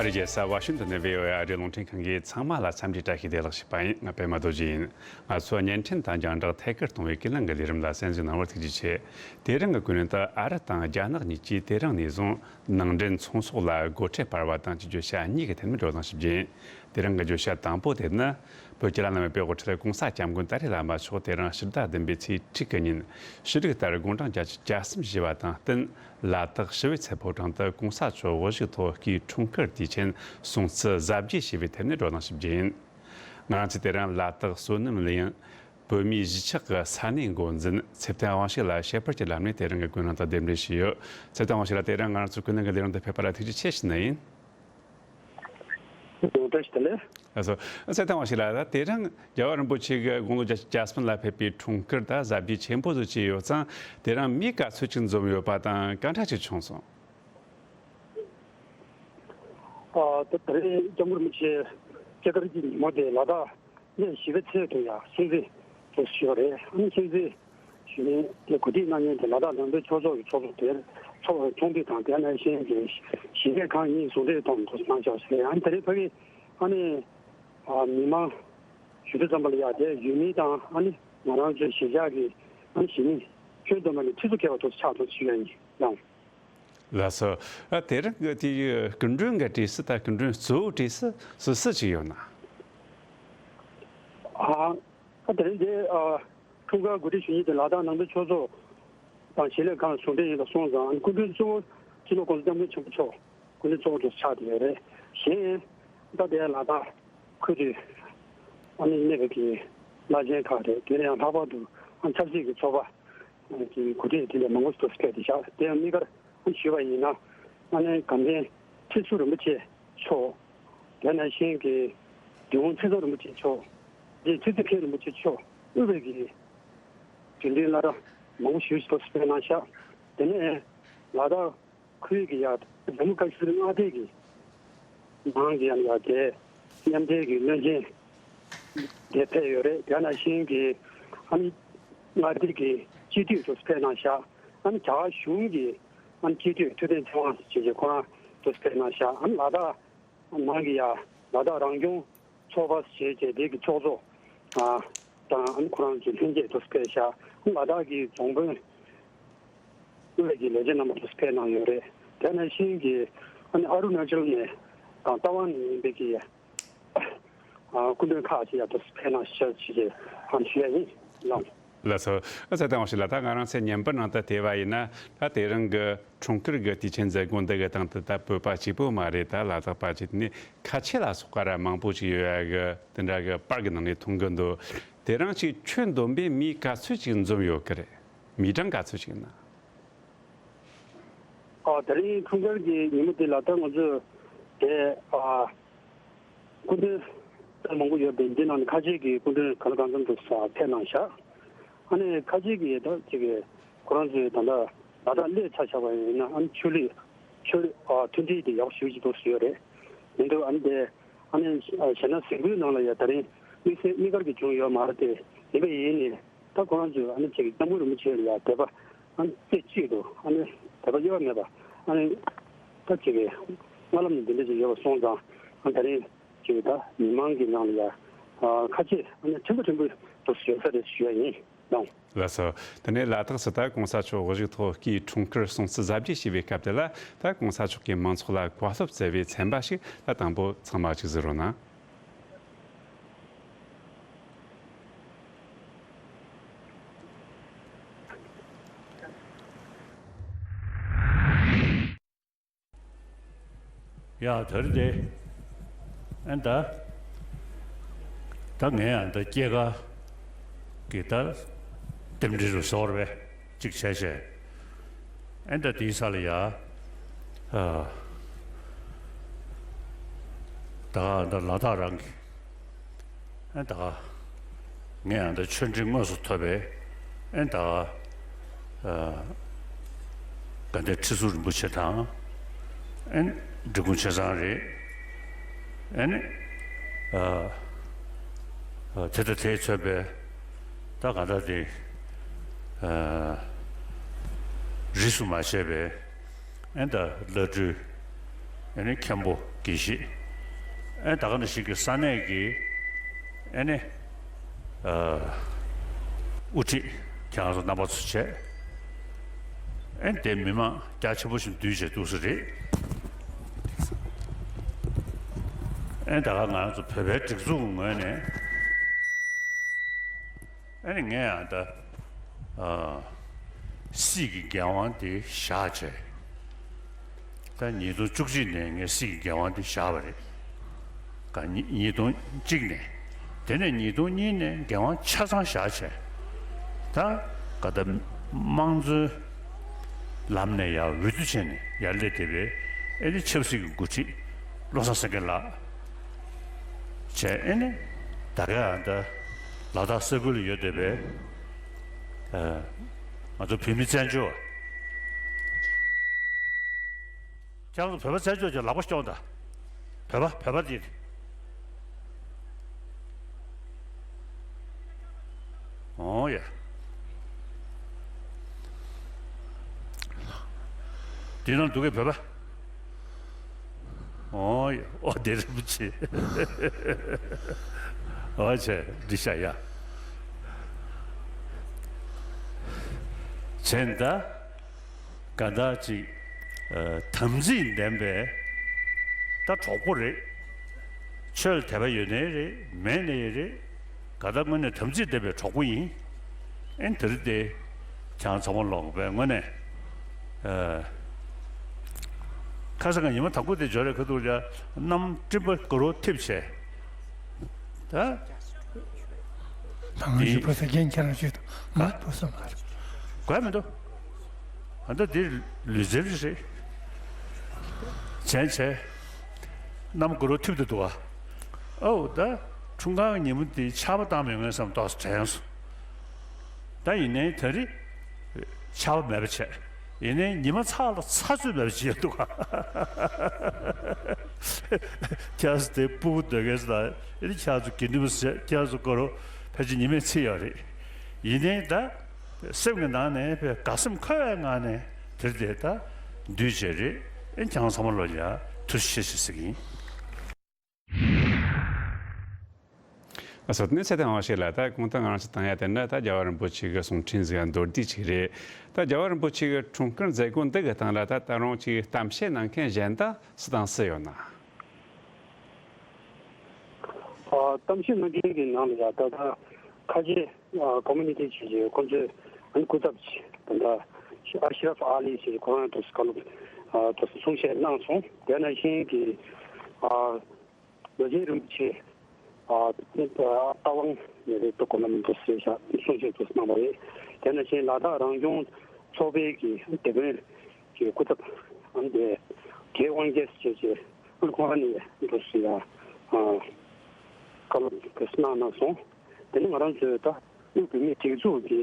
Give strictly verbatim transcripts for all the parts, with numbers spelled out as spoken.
རེད། རྒྱལ་ས་ཝ་ཤིང་ཏོན་ནས་བྷི་ཨོ་ཨེ་ཨ་རིའི་རླུང་འཕྲིན་ཁང་གིས་ཚང་མ་ལ་འཚམས་འདྲི་བཀྲ་ཤིས་བདེ་ལེགས་ཞུས་པ་ཡིན། ང་པད་མ་རྡོ་རྗེ་ཡིན། ང་ཚོ་བརྙན་འཕྲིན་དང་རྒྱང་བསྒྲགས་ཐད་ཀར་གཏོང་བའི་ཀུན་གླེང་གི་ལས་རིམ་ལ་གསན་གཟིགས་གནང་བར་ཐུགས་རྗེ་ཆེ། དེ་རིང་གི་ཀུན་གླེང་དུ་ཨ་རི་དང་རྒྱ་ནག་གཉིས་ཀྱིས་དེ་རིང་ནས་བཟུང་ནང་འདྲེན་ཚོང་ཟོག་ལ་སྒོ་ཁྲལ་སྤར་བ་དང་བཅས་བརྗོད་བྱ་གཉིས་ཀྱི་ཐད་ནས་བགྲོ་གླེང་ཞིབ་རྒྱས་ཡིན། དེ་རིང་གི་བརྗོད་བྱ་དང་པོ་དེ་ནི། བོད་ཀྱི་བླ་ན་མེད་པའི་དབུ་ཁྲིད་གོང་ས་སྐྱབས་མགོན་ཏཱ་ལའི་བླ་མ་མཆོག་དེ་རིང་ཕྱི་ཟླ་བདུན་པའི་ཚེས་དྲུག་གི་ཉིན་ཕྱི་རྒྱལ་ལྟར་དགུང་གྲངས་བརྒྱད་ཅུ་གྱ་གསུམ་བཞེས་པ་དང་བསྟུན། ལ་དྭགས་ཞི་བའི་ཚལ་ཕོ་བྲང་དུ་གོང་ས་མཆོག་དབུ་བཞུགས་ཐོག་སྐུའི་འཁྲུངས་སྐར་དུས་ཆེན་སྲུང་བརྩི་གཟབ་རྒྱས་བྱས་པའི་ཐད་ནས་བགྲོ་གླེང་ཞིབ་རྒྱས་ཡིན། ང་རང་ཚོས་དེ་རིང་ལ་དྭགས་བསོད་ནམས་གླིང་བོད་མིའི་གཞིས་ཆགས་ཀྱི་ས་གནས་འགོ་འཛིན་ཚེ་བརྟན་དབང་ཕྱུག་ལ་ཞལ་པར་གྱི་ལམ་ནས་དེ་རིང་གི་ཀུན་གླེང་དང་རྟེན་འབྲེལ་ཞུས་ཡོད། ཚེ་བརྟན་དབང་ཕྱུག་ལགས། དེ་རིང་ང་རང་ཚོའི་ཀུན་གླེང་གི་ལས་རིམ་དུ་ཕེབས་པ་ལ་ཐུགས་རྗེ་ཆེ་ཞུ་ནི་ཡིན། ཡོང་བཀྲ་ཤིས་བདེ་ལེགས། ལགས་སོ། ཚེ་བརྟན་དབང་ཕྱུག་ལགས། ད་དེ་རིང་རྒྱལ་བ་རིན་པོ་ཆེ་གི་དགུང་ལོ་བརྒྱད་ཅུ་གྱ་གསུམ་ལ་ཕེབས་པའི་འཁྲུངས་སྐར་ད་གཟབ་རྒྱས་ཆེན་པོ་ཟིག་བྱས་ཡོད་ཙང་། དེ་རིང་མིས་ག་ཚོད་ཅིག་འཛོམས་ཡོད་པ་དང་ག་འདྲ་ཅིག་བྱུང་སོང་། ཨ། ད་དེ་རིང་སྐྱབས་མགོན་རིན་པོ་ཆེ་སྐྱེས་སྐར་གྱི་ཉིན་མོ་དེ་ལ་དྭགས་གནས་བཞི་པའི་ཚལ་དུ་ཡང་སྲུང་བརྩི་དེ་ཞུས་པ་རེད། ཨ་ནི་སྲུང་བརྩི་ཞུས་ནས་དེ་གོ་སྒྲིག་གནང་མཁན་དེ་ལ་དྭགས་ནང་པའི་ཆོས་ཚོགས་ཀྱི་ཚོགས་གཙོ་དེ་ཚོགས་ཚོགས་འདུ་དང་དེ་ནང་བཞིན་གྱི་གཞིས་གནས་ཁག་གཉིས་ཟུང་འབྲེལ་ཐོག་ནས་གནང་བཞག་ཞེས། ཨ་ནི་དེ་རིང་ཕ་གི་ཨ་ནི་ཨ་མི་མང་ཞུ་དུས་ཙམ་པ་ལ་ཡ་དེ་ཡུལ་མི་དང་ཨ་ནི་ང་རང་ཚོའི་གཞིས་ཆགས་ཀྱི་ཨ་ནི་གཞིས་མི་ཁྱོན་བསྡོམས་པ་ནི་ཁྲི་ཚོ་བརྒལ་བ་དུ་ཆགས་འདུག་ཞུ་ཡ་ཡིན་ལགས། ལགས་སོ། ཨ། དེ་རིང་གི་དེ་ཡི་སྐུ་མགྲོན་གྱི་གྲས་སུ་ད་སྐུ་མགྲོན་གཙོ་བོ་གྲས་སུ་སུ་སུ་ཅིག་ཡོད་ན། ཨ། ཨ། དེ་རིང་དེ་ཨ་འཁྲུངས་སྐར་གོ་སྒྲིག་ཞུ་མཁན་དེ་ལ་དྭགས་ནང་པའི་ཆོས་ཚོགས་དང་གཞིས་ལས་ཁང་ཟུང་འབྲེལ་ཡིན་པ་སོང་ཙང་། ཨ་ནི་སྐུ་མགྲོན་གཙོ་བོ་སྤྱི་ནོར་༸གོང་ས་༸སྐྱབས་མགོན་ཆེན་པོ་མཆོག་སྐུ་མགྲོན་གཙོ་བོ་དེ་ཆགས་བསྡད་ཡོད་རེད། གཞན་ད་དེ་ལ་དྭགས་ཁུལ་དུ་ཨ་ནི་གནས་པའི་གི་བླ་ཆེན་ཁག་རེད། དེ་ནས་ཡང་ལྷག་པར་དུ་ཨ་ཆབ་སྲིད་ཀྱི་ཚོགས་པ་གི་གོ་སྒྲིག་དེ་འདྲ་མང་པོ་ཞིག་ཕེབས་ཏེ་བཞག་དེ་ཡང་དམིགས་བཀར་ཞུས་པ་ཡིན་ན། ཨ་ནི་དགའ་ལྡན་ཁྲི་ཟུར་རིན་པོ་ཆེ་མཆོག་དེ་ནང་བཞིན་གྱི་དེ་ཝང་ཚེ་རིང་རིན་པོ་ཆེ་མཆོག་དེ་ཚེ་བརྟན་མཁན་རིན་པོ་ཆེ་མཆོག་དབུས་པའི་གི་དགེ་འདུན་བླ་གྲྭ་མང་པོ་ཞིག་ཕེབས་གནང་ཤག་དེ་ནས་ལ་དྭགས་ཁུལ་གྱི་ཡ་ཇམ་མུ་ཀ་ཤི་མངའ་སྡེ་གི་ནང་གི་ཡང་ཡ་དེ་མཉམ་འབྲེལ་གྱི་བློན་ཆེན་དེ་ཕེབས་ཡོད་རེད། དེ་ནང་བཞིན་གྱི་ཨ་ནི་མངའ་སྡེ་གི་སྤྱི་འཐུས་དེ་ཕེབས་གནང་ཤག་ཨ་ནི་རྒྱ་གར་གཞུང་གི་ཨ་ནི་སྤྱི་འཐུས་ཐུབ་བསྟན་ཚེ་དབང་ཞེས་བྱས་ཁོ་རང་དེ་ཕེབས་གནང་ཤག་ཨ་ནི་ལ་དྭགས་ནང་གི་ཡ་ལ་དྭགས་རང་སྐྱོང་ཚོགས་པ་ཞེས་བྱས་དེ་གི་ཚོགས་གཙོ་ཨ་དང་ཨ་ནི་ཁོ་རང་ཚོའི་ལྷན་རྒྱས་དེ་ཕེབས་ཤག་ཨ་ནི་ལ་དྭགས་ཀྱི་རྫོང་དཔོན་དབུས་ཀྱི་ལས་བྱེད་རྣམ་པ་དེ་ཕེབས་གནང་ཡོད་རེད། དེ་ནང་བཞིན་གྱི་ཨ་ནི་ཨ་རུ་ན་ཅལ་ནས་དང་རྟ་དབང་ནས་ཡིན་པའི་གི་ཨ་སྐུ་མགྲོན་ཁག་ཅིག་ཡང་དེ་ཕེབས་གནང་ཤག་ཅེས་ཨ་ཞུ་ཡ་ཡིན་ལགས། ལགས་སོ། ཨ་ཚེ་བརྟན་དབང་ཕྱུག་ལགས། ད་ང་རང་ཚོའི་བརྙན་པར་ནང་དུ་བལྟས་པ་ཡིན་ན། ད་དེ་རིང་གི་འཁྲུངས་སྐར་གྱི་དུས་ཆེན་མཛད་སྒོ་འདི་གི་སྟེང་དུ་ད་བོད་པ་གཅིག་པོ་མ་རེད། ད་ལ་དྭགས་པ་ཅིག་ནས་ཁ་ཆེ་ལ་སོགས་པ་ར་མང་པོ་ཅིག་ཡོད་ཡ་གི་དེ་འདྲ་གི་པར་གྱི་ནང་ནས་མཐོང་གི་འདུག་དེ་རིང་ཅིག་ཁྱོན་བསྡོམས་པས་མི་ག་ཚོད་ཅིག་འཛོམས་ཡོད་ཀྱི་རེད། མི་གྲངས་ག་ཚོད་ཅིག་ཡིན་ན། ཨ། དེ་རིང་འཁྲུངས་སྐར་གྱི་ཉིན་མོ་དེ་ལ་ད་ང་ཚོས་དེ་ཨ་སྐུ་མགྲོན་མང་པོ་ཡོད་པས། འདི་ནང་ནས་ཁ་ཆེ་གི་སྐུ་མགྲོན་གང་ལ་གང་འཚམ་དུ་ཕེབས་གནང་ཤག་ཨ་ནི་ཁ་ཆེ་གི་ད་ཅིག་གི་ཁོ་རང་ཚོའི་ད་ལྟ་ལ་དྭགས་སླེབས་ཚར་བཞག་པ་ཡིན་ན། ཨ་ནི་ཆོས་ལུགས་ཆོས་ཨ་མཐུན་སྒྲིལ་དེ་ཡག་ཞེ་པོ་ཅིག་འདུག་ཟེར་ཡོད་རེད། ཡིན་དུས་ཨ་ནི་དེ་ཨ་ནི་གཞས་སྣ་གཟིགས་འབུལ་ནང་ལ་ཡ་དེ་རིང་དམིགས་བསལ་དམིགས་བཀར་གྱི་བྱུང་ཡོད་མ་རེད་དེ། ཡིན་པ་ཡིན་ནའི། ད་ཁོ་རང་ཚོས་ཨ་ནི་ཅིག་སྐྱབས་མགོན་རིན་པོ་ཆེ་ལ་ཡ་དད་པ་ཨ་ནི་རྩེ་གཅིག་ཏུ་ཨ་ནི་དད་པ་གཡོ་བ་མེད་པ་ཨ་ནི་ད་ཅིག་གི་སྨོན་ལམ་འདི་འདྲ་ཅིག་ཡོད་པ་སོང་ཙང་། ཨ་ནི་དེ་རིང་ཅིག་ད་མི་མང་གི་ནང་ལ་ཡ་ཨ་ཁ་ཆེ་ཨ་ནི་ཕྲན་བུ་ཕྲན་བུ་དུ་ཡོད་ས་རེད་ཞུ་ཡ་ཡིན་ལགས། ལགས་སོ། དེ་ནས་ལ་དྭགས་སུ་ད་གོང་ས་མཆོག་དབུ་བཞུགས་ཐོག་སྐུའི་འཁྲུངས་སྐར་སྲུང་བརྩི་གཟབ་རྒྱས་བྱས་པའི་སྐབས་དེ་ལ། ད་གོང་ས་མཆོག་གིས་མང་ཚོགས་ལ་བཀའ་སློབ་སྩལ་བའི་ཚན་པ་ཞིག་ད་དང་པོ་ཚང་མ་ཅིག་གཟིགས་རོགས་གནང་། ཡ། དེ་རེད་དེ། ཨེ་ད། ད་ངས་ཡང་ད་སྐྱེས་སྐར་གྱི་ད་རྟེན་འབྲེལ་རུ་བཟོ་རེད་པས། གཅིག་བྱས་བྱས། ཨེ་ད་དེའི་ས་ལ་ཡ། ཨ། ད་ད་ལ་དྭགས་རང་གི། ཨེ་ད། ངས་ཡང་ད་ཆོས་འབྲེལ་དངོས་སུ་ཐོབ་པའི། ཨེ་ད། ཨ། དགའ་ལྡན་ཁྲི་ཟུར་རིན་པོ་ཆེ་དང་། ཨེ་འབྲི་གུང་ཆེ་ཚང་རེད། ཨེ་ནི། ཨ། ཨ། དེ་ད་དེས་མཚོན་པའི་ད་ག་ད་དེ། ཨ། རིས་སུ་མ་ཆད་པའི། ཨེ་ད་བླ་སྤྲུལ། ཨ་ནི་མཁན་པོ་དགེ་བཤེས། ཨ་ནི་ད་ག་ནང་བཞིན་གྱི་ས་གནས་ཀྱི་ཨ་ནི་ཨ་དབུ་ཁྲིད་ཁྱེད་རང་ཚོ་རྣམ་པ་ཚོ་བྱས། ཨ་ནི་དེ་མི་མང་རྒྱ་ཆེན་པོ་ཞིག་འདུས་བྱས་འདུག་ས་རེད། ཨ་ནི་ད་ག་ང་རང་ཚོ་བོད་པའི་སྒྲིག་འཛུགས་ཀྱི་ངོས་ནས། ཨ་ནི་ངས་ཡང་ད་ཨ་སྲིད་ཀྱི་འགན་དབང་དེ་བཞག་བྱས། ད་ཉིས་སྟོང་བཅུ་གཅིག་ནས་ངས་སྲིད་ཀྱི་འགན་དབང་དེ་བཞག་པ་རེད། ག་ཉིས་ཉིས་སྟོང་གཅིག་ནས། དེ་ནས་ཉིས་སྟོང་གཉིས་ནས་འགན་དབང་ཆ་ཚང་བཞག་བྱས། ད་ག་ད་དམངས་གཙོའི་ལམ་ནས་ཡར་འོས་བསྡུ་བྱས་ནས་ཡར་སླེབས་བསྡད་པའི་ཨ་ནི་ཆབ་སྲིད་ཀྱི་འགོ་ཁྲིད་བློ་བཟང་སེང་གེ་ལགས་བྱས། ཨ་ནི་ད་ག་ཡང་ད་ལ་དྭགས་ས་ཁུལ་ལ་ཡོད་བསྡད་པའི་ཨ་ང་ཚོ་བོད་མི་བཙན་བྱོལ་བ། ཁྱེད་རང་ཚོ་བོད་པ་བཙན་བྱོལ་ཅིག་ལག་པ་སྐྱོང་དང་། བོད་པ་བོད་པ་དེ། འོ་ཡ། འདི་ནང་འདུག་གི་བོད་པ། འོ་ཡ། ཨོ་བདེ་རིན་པོ་ཆེ། འོ་བྱས་འདི་ཤ་ཡ། བྱས་ད། ག་འདྲ་ཅིག་ཨ་དམ་ཚིག་ལྡན་པའི་ད་གྲོགས་པོ་རེད། ཆོས་ལ་དད་པ་ཡོད་ནའི་རེད། མེད་ནའི་རེད། ག་ད་དངོས་གནས་དམ་ཚིག་ལྡན་པའི་གྲོགས་པོ་ཡིན། ཨེ་དེ་རིང་དེ་ཁྱེད་རང་ཚང་མ་ལོག་པའི་དངོས་གནས་ཨ་ཁ་སང་ཉི་མ་དང་པོ་དེ་འབྱོར་རེ་ཁ་ཐུག་ལ་གནམ་སྤྲིན་པ་དགུ་རུ་འཐིབས་བྱས། ད་ད་ང་འདི་ཞུ་ཕ་ས་རྒན་ཁྱེད་རང་ཞུས་དང་མ་ཐུག་བསམ་ལ། དགོས་མི་འདུག་ཨ་ད་འདི་ལུས་རྩལ་རེད། བྱས་བྱས། གནམ་དགུ་རུ་འཐིབས་དུ་འདུག་ཨ། ཨོ་ད་འཁྲུངས་སྐར་ཉིན་མོ་འདི་ཆར་པ་བཏང་མེད་མཁན་བསམ་ཏོག་ཙམ་དྲན་སོང་། ད་ཡིན་ནའི་ད་རེས་ཆར་པ་མེད་པ་བྱས། ཡིན་ནའི་ཉི་མ་ཚ་ལ་ཚ་ཚོད་མེད་པ་བྱས་འདུག་ཨ། ཁྱེད་ཚོ་དེ་སྤུ་གུ་སྡོད་མཁན་ཟེར་ན་ཨེ་ནི་ཁྱེད་ཚོ་དགེ་འདུན་པ་ཟེར་ཁྱེད་ཚོ་དགུ་རུ་ཕལ་ཆེར་ཉི་མས་ཚིག་ཡོད་རེད། ཡིན་ནའི་ད། སེམས་ཀྱི་ནང་ནས་དཔེ་དགའ་སེམས་འཁོལ་བའི་ངང་ནས་དེར་བསྡད་ད་འདུས་བྱས་རེད། ཨེ་ཁྱེད་རང་ཚང་མ་ལོ་ཡ་ཐུགས་རྗེ་ཆེ་ཞེས་ཟེར་གྱི་ཡིན། ཨ་སོ་ནི་ཚེ་དང་བ་ཞིག་ལ་ད་གོང་དུ་ང་རང་ཚོ་བཏང་ཡ་དེ་ནི་ད་རྒྱལ་བ་རིན་པོ་ཆེ་གི་གསུང་འཕྲིན་ཟིག་མདོར་བསྡུས་ཅིག་རེད། ད་རྒྱལ་བ་རིན་པོ་ཆེ་གི་འཁྲུངས་སྐར་མཛད་སྒོ་འདི་གི་སྟེང་ལ་ད་ད་རུང་ཅིག་གཏམ་བཤད་གནང་མཁན་གཞན་དག་སུ་དང་སུ་ཡོད་ན། ཨ་གཏམ་བཤད་གནང་མཁན་གྱི་ནང་ལ་ཡ་ད་ལྟ་ཁ་ཆེ་ཨ་ཀོ་མུ་ནི་ཊི་བྱས་བྱས་ཁོང་ཚོས་ཨ་ནི་སྐུ་ཚབ་ཅིག་ད་ལྟ་ཨ་ཤི་རབ་ཨ་ལི་ཞེས་ཁོ་རང་དུ་སྐལ་ལོ་ཨ་དུ་གསུང་བཤད་གནང་སོང་། དེ་ནང་བཞིན་གྱི་ཨ་ལོ་ཆེན་རིན་པོ་ཆེ་ཨ་རྟ་དབང་ནས་རེད་འདུག་གོ་ན་མི་འདུག་ཟེར་བྱ་གསུང་བཤད་དུ་གནང་བ་རེད། དེ་ནང་བཞིན་ལ་དྭགས་རང་སྐྱོང་ཚོགས་པའི་གི་སྡེ་དཔོན་གྱི་སྐུ་ཚབ་ཨ་ནི་དེ་རྒྱལ་དབང་རྒྱལ་ཟེར་བྱས། ཁོང་ནས་འདུག་སེ་ཡ་ཨ་བཀའ་སློབ་དེ་གནང་གནང་སོང་། དེ་ནས་ང་རང་ཚོས་ད་དབུས་བོད་མིའི་སྒྲིག་འཛུགས་ཀྱི་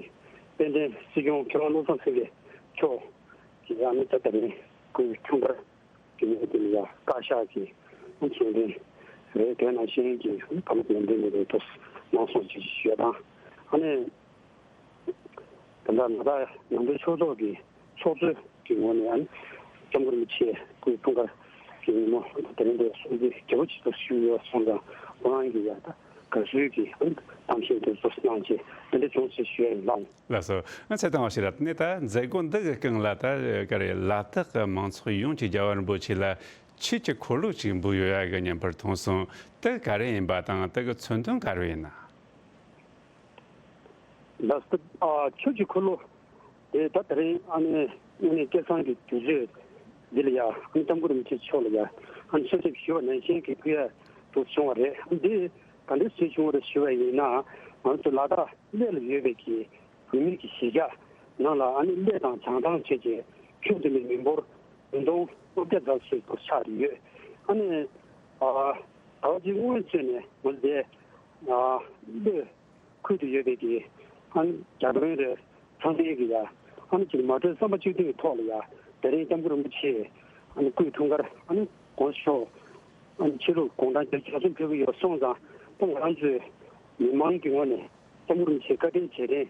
དཔལ་ལྡན་སྲིད་སྐྱོང་མཁས་དབང་བློ་བཟང་སེང་གེ་མཆོག་གིས་ཡང་ནི་ད་ད་རིང་སྐུའི་འཁྲུངས་སྐར་གྱི་ཉིན་དེ་ལ་ཡ་བཀའ་ཤག་གི་གསུང་འཕྲིན་རེད། དེ་ནང་བཞིན་གྱི་བཀའ་སློབ་ལམ་སྟོན་དེ་འདུག་གནང་སོང་ཞེས་ཞུ་ཡ་དང་། ཨ་ནི། ད་ལྟ་ང་ད་ནང་པའི་ཆོས་ཚོགས་ཀྱི་ཚོགས་གཙོའི་གི་ངོས་ནས་ཨ་ནི་སྐྱབས་མགོན་རིན་པོ་ཆེ་སྐུའི་འཁྲུངས་སྐར་གྱི་ཉིན་མོ་དེ་རིང་འདིར་སྲུང་བརྩི་རྒྱ་པོ་ཆེ་ཐོག་ཞུས་ཡོད་སོང་ཙང་ཁོ་རང་གི་ཡ་ད་དགའ་བསུའི་གི་ཨ་ནི་གཏམ་བཤད་དེ་ཚོ་གནང་རྗེས་དེ་འདྲ་བྱུང་ཞེས་ཞུ་ཡ་ཡིན་ལགས། ལགས་སོ། ང་ཚེ་དང་བ་ཞིག་ལ་ནི་ད་མཛད་སྒོ་འདི་གི་སྐབས་ལ་ད་ག་རེ་ལ་དྭགས་ཀྱི་མང་ཚོགས་ཡོངས་ཀྱིས་རྒྱལ་བ་རིན་པོ་ཆེ་ལ་ཆོས་ཀྱི་འཁོར་ལོ་ཅིག་འབུལ་ཡོད་ཡ་གི་ཉན་པར་མཐོང་སོང་། དེ་ག་རེ་ཡིན་པ་དང་དེ་གི་མཚོན་དོན་ག་རེ་ཡིན་ན། ལགས་སོ། ཨ་ཆོས་ཀྱི་འཁོར་ལོ་དེ་ད་དེ་རིང་ཨ་ནི་དངོས་གནས་སྐལ་བཟང་གི་དུས་ཚོད་འདི་ལ་ཡ་ཨ་ནི་སྐྱབས་མགོན་རིན་པོ་ཆེ་མཆོག་ལ་ཡ་ཨ་ནི་གསོལ་འདེབས་ཞུ་བ་ནང་བཞིན་གྱི་ཕུལ་ཡ་དུ་བྱུང་བ་རེད། འདི་ག་འདྲ་སེ་བྱུང་བ་རེད་ཞུ་བ་ཡིན་ན། ང་ཚོ་ལ་དྭགས་གླེ་ལ་ཡོད་པའི་གི་བོད་མི་གི་གཞིས་ཆགས་ནང་ལ་ཨ་ནི་གླེ་དང་བྱང་ཐང་བཅས་ཀྱི་ཁྱོན་བསྡོམས་པའི་མི་འབོར་བདུན་སྟོང་ལྔ་བརྒྱ་ཙམ་ཞིག་ཏུ་ཆགས་ཡོད། ཨ་ནི་ཨ་ཟླ་བ་གཅིག་སྔོན་ཚུད་ནས་ང་ཚོ་དེ་ཨ་གླེ་ཁུལ་དུ་ཡོད་པའི་གི་ཨ་ནི་རྒྱ་དཔོན་རེད། ཚང་མས་གི་ཡ་ཨ་ནི་ཅིག་མ་གྲོས་བསམ་པ་གཅིག་མཐུན་གྱི་ཐོག་ལ་ཡ་དེ་རིང་སྐྱབས་མགོན་རིན་པོ་ཆེ་ཨ་ནི་སྐུའི་འཁྲུངས་སྐར་ཨ་ནི་དགོངས་ཞུ་ཨ་ནི་ཆོས་ལུགས་གུང་ཐང་རྒྱ་ཆ་ཚང་ཕེབས་ཀྱི་ཡོད་སོང་ཙང་ད་ང་རང་ཚོའི་མི་མང་གི་ངོས་ནས་སྐྱབས་མགོན་རིན་པོ་ཆེ་བཀའ་དྲིན་རྗེས་དྲན་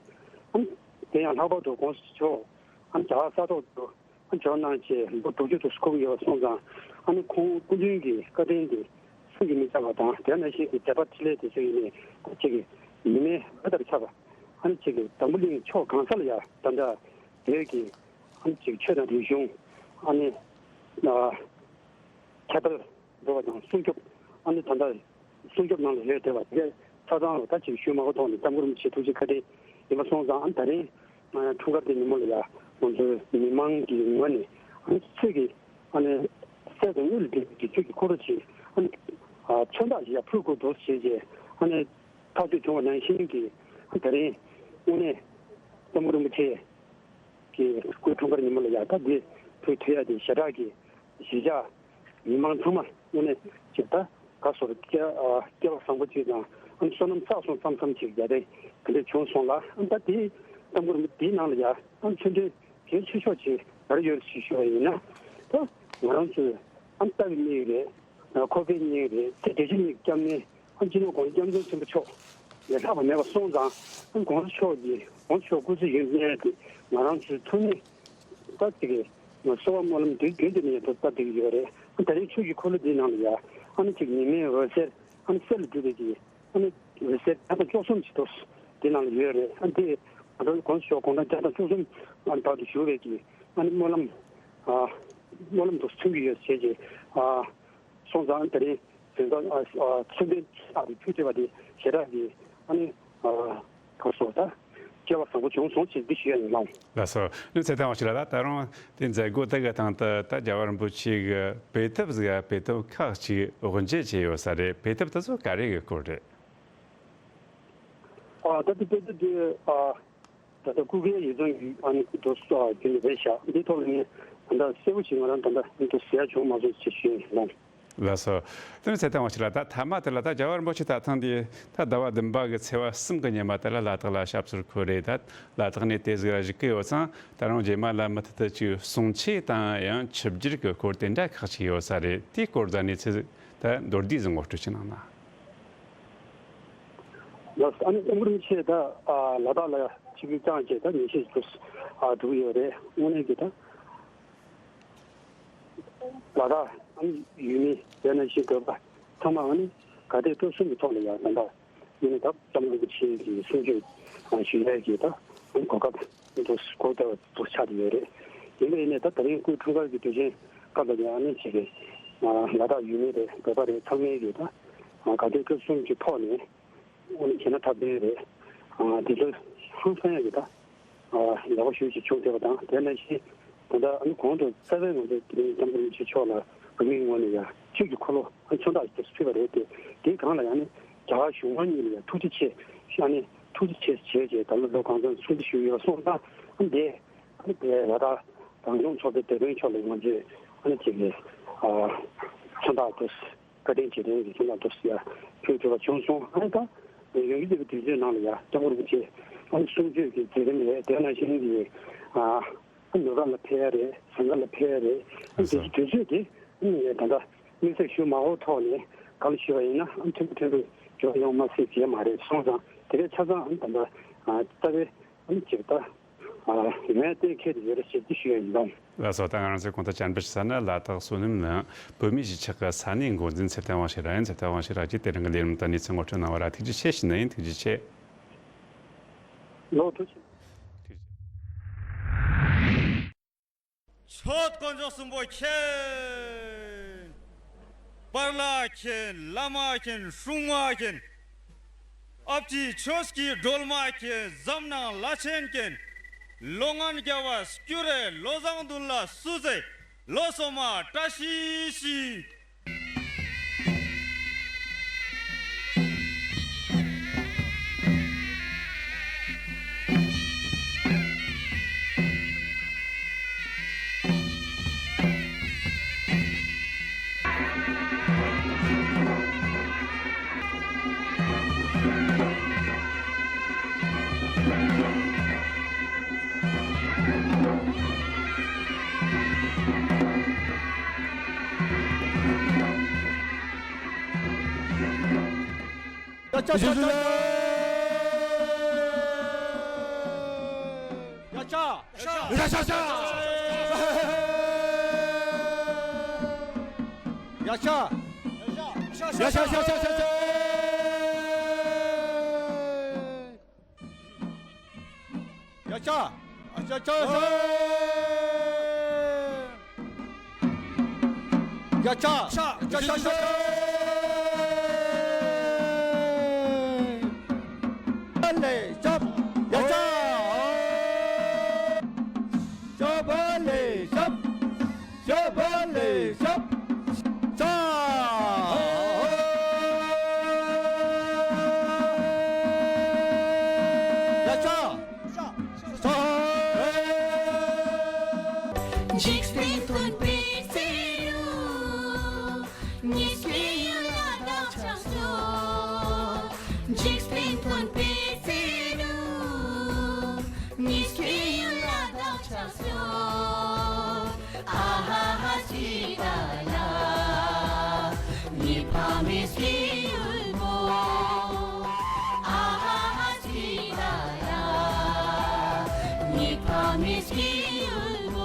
ཨ་ནི་དེ་ཡང་ལྷག་པར་དུ་དགོངས་ཞུ་ཨ་ནི་རྒྱ་གར་ས་ཐོག་ཏུ་ འབྱོར་གནང་བྱས་ལོ་དྲུག་ཅུ་དུ་འཁོར་གྱི་ཡོད་པ་སོང་ཙང་། ཨ་ནི་ཁོང་སྐུ་མདུན་གྱི་བཀའ་དྲིན་དེ་སེམས་ཀྱིས་མི་ཚར་བ་དང་། དེ་ནང་བཞིན་གྱི་མཛད་པ་འཕྲིན་ལས་དེ་ཚོ་ཡིན་ནས་ཁོ་གཅིག་གི་ཉི་མའི་འོད་ལྟར་ཁྱབ་པ། ཨ་ནི་གཅིག་གི་འཛམ་བུ་གླིང་ཕྱོགས་གང་ས་ལ་ཡང་ད་ལྟ་བོད་ཀྱི་ཨ་ནི་གཅིག་ཆོས་དང་རིག་གཞུང་ཨ་ནི་ཁྱབ་སྤེལ་འགྲོ་བ་དང་སྲུང་སྐྱོབ། ཨ་ནི་ད་ལྟ་སྲུང་སྐྱོབ་ནང་ལ་ཡོད་བསྡད་པ་དེ་ཆ་ཚང་ལ་ད་ཅིག་ཞུ་མ་དགོས་ཐོག་ནས་སྐྱབས་མགོན་རིན་པོ་ཆེ་ཐུགས་རྗེ་བཀའ་དྲིན་ཡིན་པ་སོང་ཙང་། ཨ་ནི་ད་རིང་འཁྲུངས་སྐར་དེ་ཉིན་མོ་ལ་ཡ་ང་ཚོའི་མི་མང་གི་ངོས་ནས་ཨ་ནི་ཆོས་ཀྱི་ཨ་ནི་སྲས་དང་དངུལ་ལྡན་གྱི་ཆོས་ཀྱི་འཁོར་ལོ་ཆེ་ཨ་ནི་མཚོན་རྟགས་ཤིག་ཡ་ཕུལ་དགོས་འདུག་ཞེས་བྱས་ཨ་ནི་ཐག་གཅོད་བྱུང་བ་ནང་བཞིན་གྱི་ཨ་ད་རིང་དངོས་གནས་སྐྱབས་མགོན་རིན་པོ་ཆེ་གི་སྐུའི་འཁྲུངས་སྐར་ཉིན་མོ་ལ་ཡ་ད་འདི་ཕུལ་ཐུབ་ཡ་དེ་ཞེ་དྲག་གི་གཞིས་ཆགས་མི་མང་ཚང་མ་དངོས་གནས་ཅིག་ད་ག་སོར་སྐལ་ཨ་སྐལ་བ་བཟང་པོ་ཅིག་དང་ཨ་ནི་བསོད་ནམས་བསགས་སོང་བསམ་བསམ་ཅིག་ཡ་དེ་དེ་འདྲ་བྱུང་སོང་ལ། ཨ་ད་དེའི་སྐྱབས་མགོན་རིན་པོ་དེའི་ནང་ལ་ཡ་ཨ་ནི་ཆོས་འབྲེལ་གལ་ཆེ་ཤོས་ཅིག་ག་རེ་ཡོད་ཞེས་ཞུ་བ་ཡིན་ན། ད་ང་རང་ཚོས་ཨ་ནི་ལྟ་བའི་མིག་རེད། ཁོ་པའི་སྙིང་རེད། དེ་འབྲས་སྤུངས་སྙིང་སྐྱབས་གནས་ཨ་སྤྱི་ནོར་༸གོང་ས་༸སྐྱབས་མགོན་ཆེན་པོ་མཆོག་ལས་ལྷག་པ་མེད་པ་སོང་ཙང་། ཨ་༸གོང་ས་མཆོག་གི་༸གོང་ས་མཆོག་སྐུ་ཚེ་ཡུན་གནས་ཏེ་ང་རང་ཚོའི་ཐུགས་ནི་ད་ཅིག་གི་གསོལ་བ་སྨོན་ལམ་དུས་རྒྱུན་དུ་ནས་ཡང་དུ་བཏབ་བསྡད་ཀྱི་ཡོད་རེད། ཨ་ད་རེས་ཆོས་ཀྱི་འཁོར་ལོ་འདིའི་ནང་ལ་ཡ་ཨ་ནི་ཅིག་ཉི་མའི་འོད་ཟེར་ཨ་ནི་གསེར་ལ་འདུས་པའི་གི་ཨ་ནི་འོད་ཟེར་བརྒྱ་དང་བཅུ་གསུམ་ཞིག་ཏུ་འདི་ནང་ལ་ཡོད་རེད། ཨ་འདི་ང་ཚོ་༸གོང་ས་མཆོག་དགུང་གྲངས་བརྒྱ་དང་བཅུ་གསུམ་ཨ་ནི་བར་དུ་བཞུགས་པའི་གི་ཨ་ནི་སྨོན་ལམ་ཨ་སྨོན་ལམ་དུ་མཚོན་གྱི་ཡོད་ཟེར་གྱི་ཨ་སོང་ཙང་། དེ་རིང་དོན་དག་ཨ་ཨ་མཚོན་དོན་ཆེ་ལ་ཕུལ་ཐུབ་པ་དེ་ཞེ་དྲག་གི་ཨ་ནི་ཨ་ག་སོ་ད་སྐལ་བ་བཟང་པོ་བྱུང་སོང་ཞེས་འདི་ཞུ་ཡ་ཡིན་ལགས། ལགས་སོ། ནི་ཚེ་ཐང་བ་ཞིག་ལ་ད་ད་རུང་དེ་མཛད་སྒོ་དེ་གི་སྟེང་དུ་ད་རྒྱལ་བ་རིན་པོ་ཆེ་གི་དཔེ་དེབ་ཟིག་དཔེ་དེབ་ཁག་ཅིག་དབུ་འབྱེད་བྱས་ཡོད་ས་རེད། དཔེ་དེབ་དེ་ཚོ་ག་རེ་གི་སྐོར་རེད། ཨ་ད་ལྟ་དཔེ་དེབ་དེ་ཨ་ད་ལྟ་སྐུ་སྒེར་ཡིག་ཚང་གི་ཨ་ནི་དུ་ཨ་རྒྱུན་རེད་ཤག་འདི་ཐོག་ནས་ད་ལྟ་གསལ་པོ་ཞིག་ང་རང་ད་ལྟ་འདི་ཟེར་ཡ་བྱུང་མ་སོང་ཞེས་ཞུས་ཡིན་ལགས། ལགས་སོ། དེ་ནི་ཚེ་ཐང་བ་ཞིག་ལ་ད་མཐའ་མ་དེ་ལ་ད་རྒྱལ་བ་རིན་པོ་ཆེ་ད་ཐེངས་འདི་ད་ཟླ་བ་བདུན་པ་གི་ཚེས་པ་གསུམ་གི་ཉི་མ་དེ་ལ་ལ་དྭགས་ལ་ཞབས་སོར་འཁོད་རེད། ད་ལ་དྭགས་ནས་དེ་ཟིག་ལ་བཞུགས་ཀྱི་ཡོད་ཙང་། ད་རུང་རྗེས་མ་ལ་མུ་མཐུད་དུ་ཅིག་གསུང་ཆོས་དང་ཡང་ཆིབས་བསྒྱུར་གྱི་སྐོར་དེ་འདྲ་ཁག་ཅིག་ཡོད་ས་རེད། དེའི་སྐོར་ད་ནི་ཚེ་ད་མདོར་བསྡུས་ཟིག་ངོ་སྤྲོད་ཅིག་གནང་ན། ལགས། ཨ་ནི་སྐྱབས་མགོན་རིན་པོ་ཆེ་ད་ཨ་ལ་དྭགས་ལ་ཆིབས་བསྒྱུར་བསྐྱངས་བྱས་ད་ཉིན་ཤས་ཤིག་ཏུ་ཨ་འགྲོ་གི་ཡོད་རེད། དངོས་གནས་ཀྱི་ད་ལ་དྭགས་ཨ་ནི་ཡུལ་མི་དེ་ནང་བཞིན་བོད་པ་ཚང་མ་ཨ་ནི་དགའ་དད་སྤྲོ་གསུམ་གྱི་ཐོག་ལ་ཡང་ད་ལྟ་ཨ་ནི་ད་སྐྱབས་མགོན་རིན་པོ་ཆེ་གི་གསུང་ཆོས་ཨ་ཞུ་ཡས་ཀྱི་ད་ཨ་ནི་གོ་སྐབས་འདུག་གོ་སྐབས་འདུག་ཆགས་ཀྱི་ཡོད་རེད། ཡིན་པ་ཡིན་ནའི་ད་ད་རིང་སྐུའི་འཁྲུངས་སྐར་གྱི་དུས་ཆེན་སྐབས་ལ་ཡང་ཨ་ནི་ཅིག་གི་ཨ་ལ་དྭགས་ཡུལ་མི་རེད། བོད་པ་རེད། ཚང་མས་ཀྱི་ད་ཨ་དགའ་དད་སྤྲོ་གསུམ་གྱི་ཐོག་ནས་ཨ་ནི་བྱས་ན་ཐབས་ལྡན་རེད། ཨ་དེ་ཚོ་ཧང་སང་ཡག་གི་ད་ཨ་ལག་པ་ཞུ་ཞིག་བྱུང་བསྡད་པ་དང་། དེ་ནང་བཞིན་ད་ལྟ་ཨ་ནི་གོང་དུ་རྩ་བའི་ངོས་ནས་དེ་རིང་སྐྱབས་མགོན་རིན་པོ་ཆེ་མཆོག་ལ་བོད་མིའི་ངོས་ནས་ཡང་ཆོས་ཀྱི་འཁོར་ལོ་ཨ་མཚོན་རྟགས་ཞིག་ཏུ་ཕུལ་བ་རེད་དེ། དེའི་སྒང་ལ་ཡང་ནི་རྒྱ་གར་གཞུང་མང་གཉིས་ལ་ཡང་ཐུགས་རྗེ་ཆེ་ཞུ། ཨ་ནི་ཐུགས་རྗེ་ཆེ་ཞེས་ད་ལོ་ལོ་གང་འཚམས་ཚུལ་འདི་ཞུས་ཡོད་སོང་ཙང་། ཨ་ནི་དེ་ཨ་ནི་དེ་ལ་དྭགས་རང་སྐྱོང་ཚོགས་པའི་སྡེ་དཔོན་མཆོག་ལ་ང་ཚོས་ཨ་ནི་ཅིག་གི་ཨ་མཚོན་རྟགས་དེ་བཀའ་དྲིན་རྗེས་དྲན་གྱི་མཚོན་རྟགས་དེ་ཡང་ཕུལ་ཐུབ་པ་བྱུང་སོང་། ཨ་ནི་ད་ཡོང་གི་ཡོད་པའི་དུས་ཚོད་ནང་ལ་ཡང་སྐྱབས་མགོན་རིན་པོ་ཆེ་ཨ་ནི་གསུང་ཆོས་ཀྱི་མཛད་རིམ་རེད། དེ་ནང་བཞིན་གྱི་ཨ་ནུབ་ར་ལ་ཕེབས་ཡ་རེད། ཟངས་དཀར་ལ་ཕེབས་ཡ་རེད། ཨ་ནི་དེ་ཚོ་དུས་ཚོད་དེ་ཨ་ནི་ད་ལྟ་དམིགས་བསལ་ཞུ་མ་དགོས་ཐོག་ནས་ག་ལ་ཞུ་བ་ཡིན་ན་ཨ་ནི་ཐོན་ཐོན་པའི་འགྱུར་བ་ཡོང་མ་སྲིད་ཅེས་མ་རེད་སོང་ཙང་། དེ་རེད། ཆ་ཚང་ཨ་ནི་ད་ལྟ་ཨ་རྩ་བའི་ཨ་ནི་ཅིག་ད་ཨ་ཡོང་ཡ་གཏན་འཁེལ་དུ་ཡོད་རེད་ཞེས་འདི་ཞུ་ཡ་ཡིན་ལགས། ལགས་སོ། ད་ང་རང་ཚོའི་གོང་དུ་བཅར་འདྲི་ཞུ་ས་ནི་ལ་དྭགས་བསོད་ནམས་གླིང་བོད་མིའི་གཞིས་ཆགས་ཀྱི་ས་གནས་འགོ་འཛིན་ཚེ་བརྟན་དབང་ཕྱུག་རང་ཡིན། ཚེ་བརྟན་དབང་ཕྱུག་རང་གིས་དེ་རིང་གི་ལས་རིམ་དང་གནས་ཚུལ་ངོ་སྤྲོད་གནང་བ་ར་ཐུགས་རྗེ་ཆེ་ཞུ་ནི་ཡིན། ཐུགས་རྗེ་ཆེ། ལོ་ཐུགས་རྗེ་ཆེ། ཆོས་དཀོན་མཆོག་གསུམ་པོ་མཁྱེན། པཱ་ལགས་མཁྱེན། བླ་མ་མཁྱེན། སྲུང་མ་མཁྱེན། ཨ་ཕྱི་ཆོས་ཀྱི་སྒྲོལ་མ་མཁྱེན། འཛམ་གླིང་བླ་ཆེན་མཁྱེན། ལོ་ངན་རྒྱལ་བ་སྐྱུ་རེ་བློ་བཟང་འདུལ་ལ་བསུ་ཚེ་ལོ་སོ་མ་བཀྲ་ཤིས་ཤིས། ཡ་ཅག་ཡ་ཅག་ཡ་ཅག་ཡ་ཅག་ཡ་ཅག་ཡ་ཤ། ཡ་ཤ་ཤ་ཤ་ཤ་ཤ། ཡ་ཤ། ཡ་ཤ་ཤ་ཤ། ཡ་ཤ། ཡ་ཤ་ཤ་ཤ། ལེ་ཤབ། ཡ་ཤ། ཤབ་ལེ་ཤབ། ཤབ་ལེ་ཤབ། ཤ། ཡ་ཤ། ཤ། འཇིག་རྟེན་མཐུན་པའི་རྩེ་རུ། ཉིད་ཀྱི་ཡུལ་ལ་བདག་ཅག་སོང་། འཇིག་རྟེན་མཐུན་པའི་རྩེ་རུ། ཉིད་ཀྱི་ཡུལ་ལ་བདག་ཅག་སོང་། ཨ་ཧ་ཧ་སི་ཏཱ་ལ། ཉི་ཕ་མིས་ཀྱི་ཡུལ་མོ། ཨ་ཧ་ཧ་སི་ཏཱ་ལ། ཉི་ཕ་མིས་ཀྱི་ཡུལ་མོ།